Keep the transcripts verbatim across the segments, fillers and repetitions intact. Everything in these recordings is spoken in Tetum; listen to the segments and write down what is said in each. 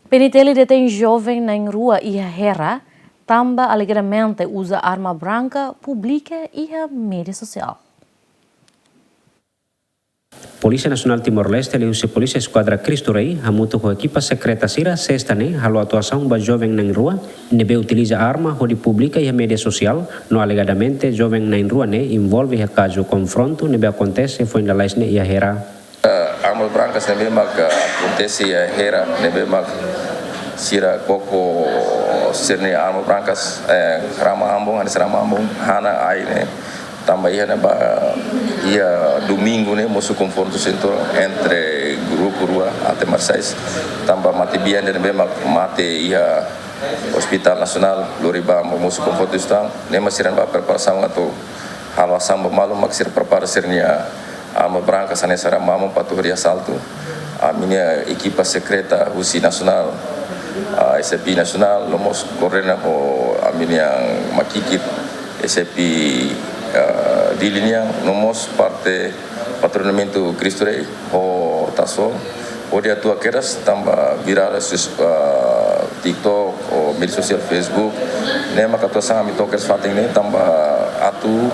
P N T L detein joven na'in rua iha Hera, tanba alegadamente uza arma branka, publika iha média sosiál. Polísia Nasionál Timor-Leste, liuhusi Polísia Eskuadra Cristo Rei, hamutuk ho ekipa sekreta sira, sesta ne'e, halo atuasaun ba joven na'in rua, ne'ebé utiliza arma hodi publika iha média sosiál, no alegadamente joven na'in rua ne'e envolve iha kazu konfrontu ne'ebé akontese foin lalais ne'e iha Hera. Eh, armas brankas ne'ebé mak, eh, akontese iha Hera, ne'ebé mak sira koko sira-nia armas brankas, eh, rama ambon, hanesan rama ambon, hana ai ne'e. Tanba iha ne'ebá, iha domingu ne'e mosu konfrontu sentral entre grupu rua arte marsiais. Tanba matebian ida ne'ebé mak mate iha Hospital Nasionál, lori ba mosu konfrontu sentral. Ne'e mak sira-nia preparasaun atu halo asaun ba malu, mak sira prepara sira-nia armas brankas hanesan rama ambon para atu hodi asaltu. Ami-nia ekipa sekreta husi Nasionál, ah, S P Nasionál, no mós koordena ho ami-nia makikir S P, ah, Dili nian, no mós parte Patrulhamentu Cristo Rei ho Taso, hodi atu hakerek tanba virál sus, ah, TikTok, ou média sosiál Facebook, ne'e mak atuasaun ami to'o hakerek fatin ne'e tanba atu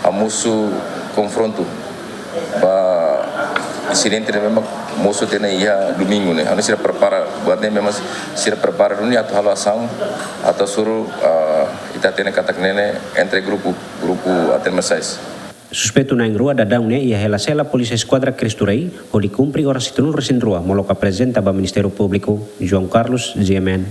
hamosu konfrontu ba insidente ne'ebé mak mosu tiha ona iha domingu ne'e. Ha'u hanoin sira prepara, buat ne'e memang sira prepara duni atu halo asaun, atu hasoru, ah, ita hatene katak ne'e ne'e entre grupu, grupu arte marsiais. Suspeitu na'in rua daudaun ne'e iha hela sela Polísia Eskuadra Cristo Rei, hodi kumpre oras hitunulu resin rua, molok aprezenta ba Ministériu Públiku. João Carlos, G M N.